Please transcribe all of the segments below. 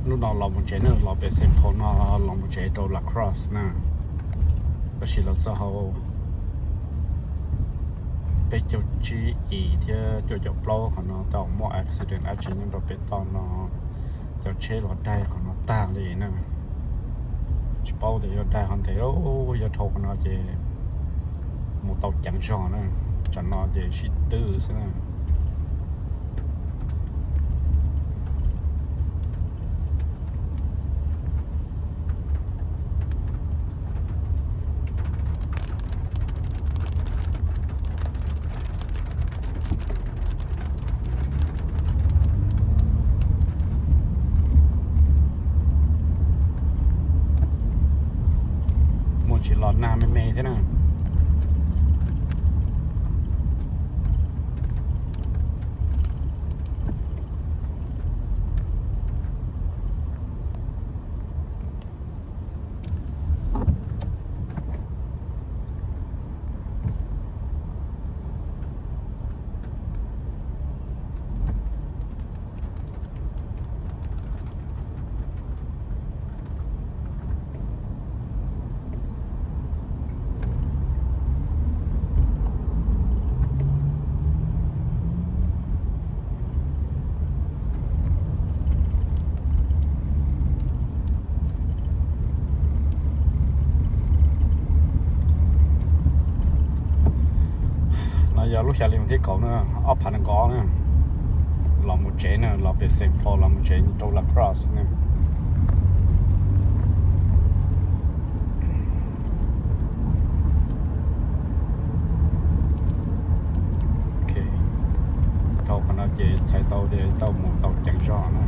Hnub no los mus tsev na, los pem Saint Paul no los mus tsev rau La Crosse na. Tab sis los txog hauv peb caug tsib i thiab cuaj caum plaub qhov no tau muaj accident dab tsi nyob rau pem toj no, cov tsheb los daig qhov no tag li na. Tsis paub tias yuav daig qhov ntev, yog dhau qhov no ces mus tau ceev zog na. Tsam no ces sib twb xwb na. Muaj tsis los nag me me thiab na. No yog lub xya hli mus thib kaum na, ob phav nees nkaum ob na, los mus tsev na, los pem Saint Paul los mus tsev rau La Crosse na. Dhau qhov no ces txhais tau tias tau mus tau ceev zog na.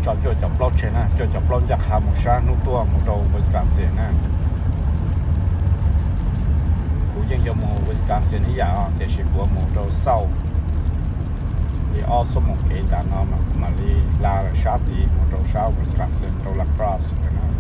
Tau cuaj caum plaub tseg na, cuaj caum plaub ncaj qha mus sab hnub tuaj mus rau Wisconsin na. Kuv yeej yuav mus Wisconsin ib yam os, tiam sis kuv mus rau south li ob xuab moos kev ntawm no mas kuv mam li hla sab tid mus rau sab Wisconsin rau La Crosse na.